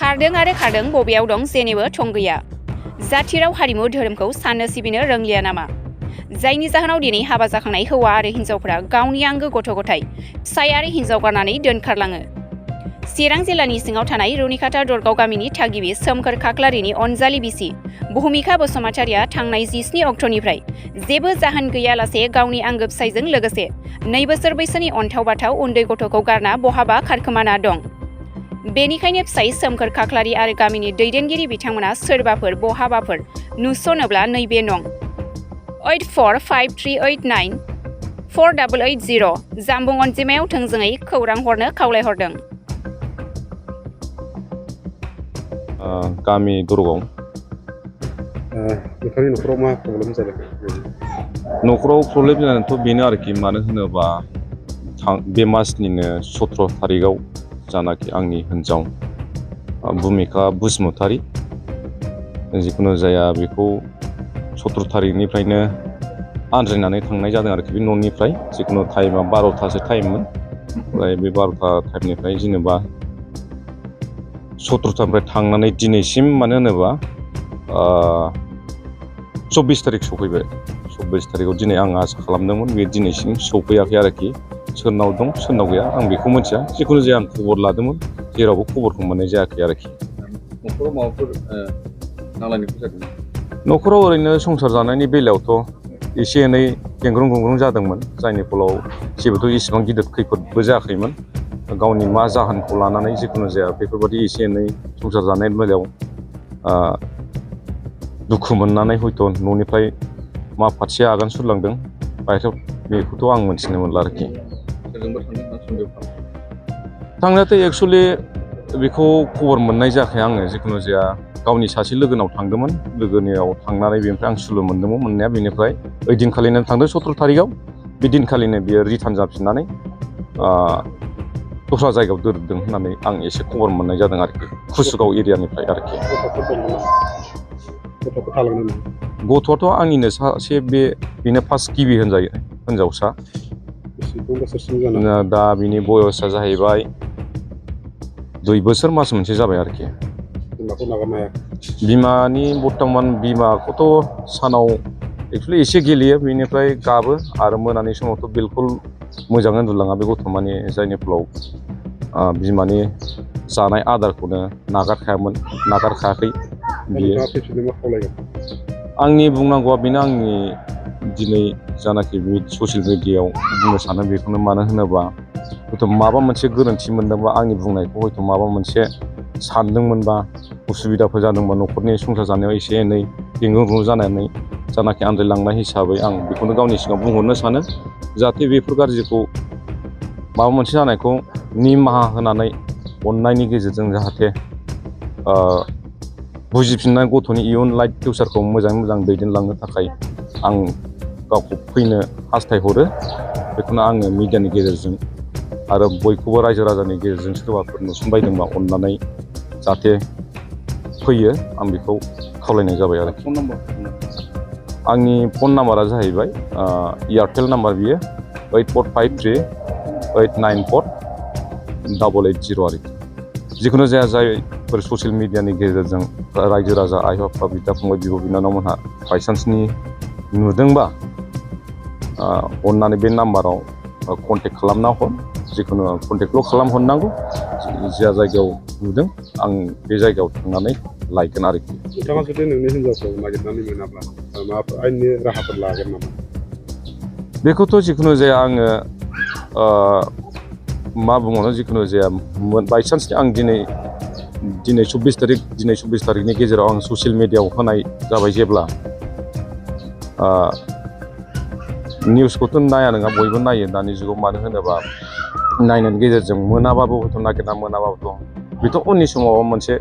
खारदों आरो खारदों बबेयाव दं जेनिबो थं गैया। जाथि राव हारिमु धोरोमखौ साननो सिबिनो रोंलिया नामा? जायनि जाहोनाव दिनै हाबा जाखांनाय हौवा आरो हिन्जावफोरा गावनि आंगो गथ' गथाय फिसाय आरो हिन्जाव गारनानै दोनखारलाङो। चिरां जिल्लानि सिङाव थानाय रुनिखाता दरगाव गामिनि थागिबि सोमखोर खाख्लारिनि अनजालि बिसि बुहुमिका बसुमतारिया थांनाय 17 अक्ट'निफ्राय जेबो जाहोन गैयालासे गावनि आंगो फिसायजों लोगोसे 2 बोसोर बैसोनि अन्थाव बाथाव उन्दै गथ'खौ गारना बहाबा खारखोमाना दं। बेनिखायनो फिसाय सोमखोर खाख्लारि आरो गामिनि दैदेनगिरि बिथांमोना सोरबाफोर बहाबाफोर नुस'नोब्ला नैबे नं 8453894880 जामबुं अनजिमायाव थोंजोङै खौरां हरनो खावलायहरदों। गामि दरगाव। नोंथांनि न'खराव मा प्रब्लेम जादों? न'खराव प्रब्लेम जानायाथ' बेनो आरोखि, मानो होनोबा बे मासनिनो 17 थारिखआव जानाखि आंनि हिन्जाव भुमिका बसुमतारि, जिखुनु जाया बेखौ 17 थारिखनिफ्रायनो आनज्रायनानै थांनाय जादों आरोखि बे न'निफ्राय। जिखुनु टाइमा 12थासो टाइममोन, ओमफ्राय बे 12था टाइमनिफ्राय जेनेबा 17थानिफ्राय थांनानै दिनैसिम मानो होनोबा 24 थारिख सफैबाय। 24 थारिखआव दिनै आं आसा खालामदोंमोन, बे दिनैसिम सफैयाखै आरोखि। सोरनाव दं सोरनाव गैया आं बेखौ मिथिया। जिखुनु जाया आं खबर लादोंमोन, जेरावबो खबरखौ मोननाय जायाखै आरोखि। न'खराव माबाफोर नांलायनायफोर जादों? न'खराव ओरैनो संसार जानायनि बेलायावथ' एसे एनै गेंग्रुं गुंग्रुं जादोंमोन, जायनि फलाव जेबोथ' इसेबां गिदिर खैफोदबो जायाखैमोन। गावनि मा जाहोनखौ लानानै जिखुनु जाया बेफोरबायदि एसे एनै संसार जानायनि बेलायाव दुखु मोननानै हयथ' न'निफ्राय मा फारसे आगान सुरलांदों बायहेरायाव, बेखौथ' आं मोनथिनो मोनला आरोखि। थांनायाथ' एक्सुवेलि बेखौ खबर मोननाय जायाखै आङो। जिखुनु जाया गावनि सासे लोगोनाव थांदोंमोन, लोगोनियाव थांनानै बेनिफ्राय आं सुलु मोनदोंमोन मोननाया। बेनिफ्राय ओइदिनखालिनो थांदों 17 थारिखआव, बे दिनखालिनो बियो रिटार्न जाफिननानै दस्रा जायगायाव दोनदों होननानै आं एसे खबर मोननाय जादों आरोखि, कुसुगाव एरियानिफ्राय आरोखि। गथ'आथ' आंनिनो सासे, बेनो फार्स्ट गिबि होनजायो, हिन्जावसा। दा बिनि बयसा जाहैबाय 2 बोसोर मास मोनसे जाबाय आरोखि। बिमानि बर्थमान बिमाखौथ' सानाव एक्सुवेलि एसे गेलेयो, बेनिफ्राय गाबो, आरो मोनानि समावथ' बिलकुल मोजाङै उन्दुलाङा बे गथ', माने जायनि फलाव बिमानि जानाय आदारखौनो नागारखायाखै बियो। आंनि बुंनांगौआ बेनो, आंनि दिनै जानाखि बे ससियेल मिडियायाव बुंनो सानो बेखौनो। मानो होनोबा हयथ' माबा मोनसे गोरोन्थि मोनदोंबा, आंनि बुंनायखौ हयथ' माबा मोनसे सानदोंमोनबा, उसुबिदाफोर जादोंबा न'खरनि संसार जानायाव एसे एनै गेंग्रुं गुंग्रुं जानानै जानाखि आनज्रायलांनाय हिसाबै आं बेखौनो गावनि सिगाङाव बुंहरनो सानो, जाहाथे बेफोर गाज्रिखौ माबा मोनसे जानायखौ निमाहा होनानै अननायनि गेजेरजों जाहाथे बुजिफिननाय गथ'नि इयुन लाइफ फिउचारखौ मोजाङै मोजां दैदेनलांनो थाखाय आं गावखौ फैनो हास्थायहरो। बेखौनो आङो मिडियानि गेजेरजों आरो बयखौबो रायजो राजानि गेजेरजों सोरबाफोर नुसनबायदोंबा अननानै जाहाथे फैयो, आं बेखौ खावलायनाय जाबाय आरोखि। आंनि फन नाम्बारा जाहैबाय एयारटेल नाम्बार, बियो 8453894880 आरोखि। जिखुनु जाया जायफोर ससियेल मिडियानि गेजेरजों रायजो राजा, आइ आफा, बिदा फंबाय, बिब' बिनानावमोनहा बायसान्सनि नुदोंबा अननानै बे नाम्बाराव कन्टेक्ट खालामना हर। जिखुनु कन्टेक्टल' खालामहरनांगौ, जा जायगायाव नुदों आं बे जायगायाव थांनानै लायगोन आरोखि। नोंथाङा जुदि नोंनि हिन्जावखौ नागिरनानै मोनाब्ला माबाफोर आयेननि राहाफोर लागोन नामा? बेखौथ' जिखुनु जाया आङो मा बुंबावनो, जिखुनु जाया बायसान्सनि आं दिनै 24 थारिखनि गेजेराव आं ससियेल मिडियायाव होनाय जाबाय जेब्ला, निउसखौथ' नाया नङा, बयबो नायो दानि जुगाव। मानो होनोबा नायनायनि गेजेरजों मोनाबाबो हयथ' नागिरना मोनाबाबोथ' बेथ' उननि समाव मोनसे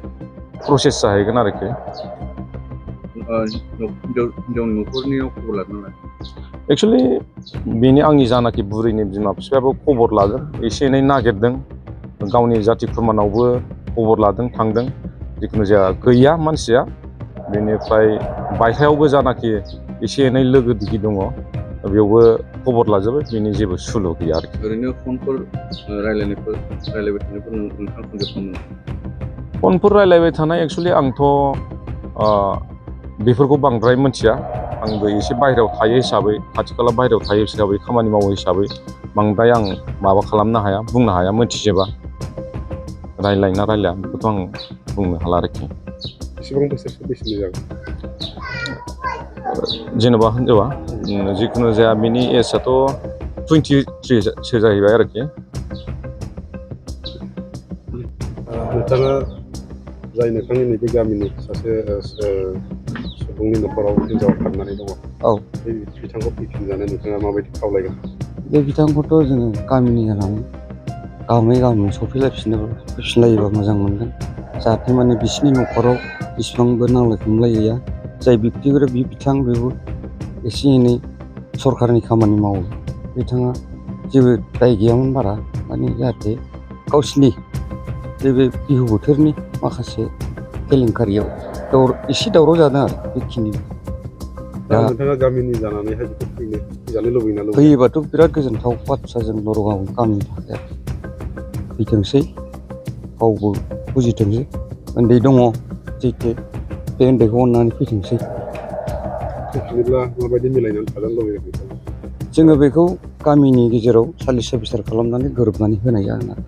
प्रसेस जाहैगोन आरोखि। एक्सुवेलि बेनि आंनि जानाखि बुरैनि बिमा बिफायाबो खबर लादों, एसे एनै नागिरदों, गावनि जाथि खुरमानावबो खबर लादों, थांदों। जिखुनु जाया गैया मानसिया। बेनिफ्राय बायह्रायावबो जानाखि एसे एनै लोगो दिगि दङ, बेयावबो खबर लाजोबो, बेनि जेबो सुलु गैया आरोखि। ओरैनो फनफोर रायलायबाय थानायफोर नोंथाङा कन्टेक्ट खालामो? फनफोर रायलायबाय थानाय एक्सुवेलि आंथ' बेफोरखौ बांद्राय मिथिया आंबो एसे बाहेरायाव थायो हिसाबै खाथि खाला बाहेरायाव थायो हिसाबै खामानि मावो हिसाबै बांद्राय आं माबा खालामनो हाया बुंनो हाया मिथिजोबा रायलायना रायलाया बेखौथ' आं बुंनो हाला आरोखि बेसेबां बोसोरसो बैसोनि जागोन जेनेबा हिनजावा जिखुनु जाया बिनि एजआथ' 23सो जाहैबाय आरोखि नोंथाङा जाय नोंथांनि नैबे गामिनि सासे सुबुंनि न'खराव हिनजाव खारनानै दङ औ बे बिथांखौ फैफिनजानो नोंथाङा माबायदि खावलायगोन बे बिथांखौथ' जोङो गामिनि जानानै गामै फैफिनलायोबा मोजां मोनगोन जाहाथे माने बिसिनि न'खराव इसिबांबो नांलाय खमलाय गैया जाय बिबथिफोरा बिथां बेबो एसे एनै सरकारनि खामानि मावो बिथाङा जेबो दाय गैयामोन बारा माने जाहाथे गावसिनि बे बिहु बोथोरनि माखासे केलेंकारियाव एसे दावराव जादों आरो बेखिनि दा नोंथाङा गामिनि जानानैहाय बेखौ फैजानो लुबैना लुबैया फैयोबाथ' बिराद गोजोनथाव बाथ्रा जों बर' गामिनि थाखाय फैथोंसै गावबो बुजिथोंसै उन्दै दङ जिहेथु बे उन्दैखौ अननानै फैथोंसै फैफिनोब्ला माबायदि मिलायनानै थाजानो लुबैयो जोङो बेखौ गामिनि गेजेराव सालिस बिसार खालामनानै गोरोबनानै होनाय जागोन आरो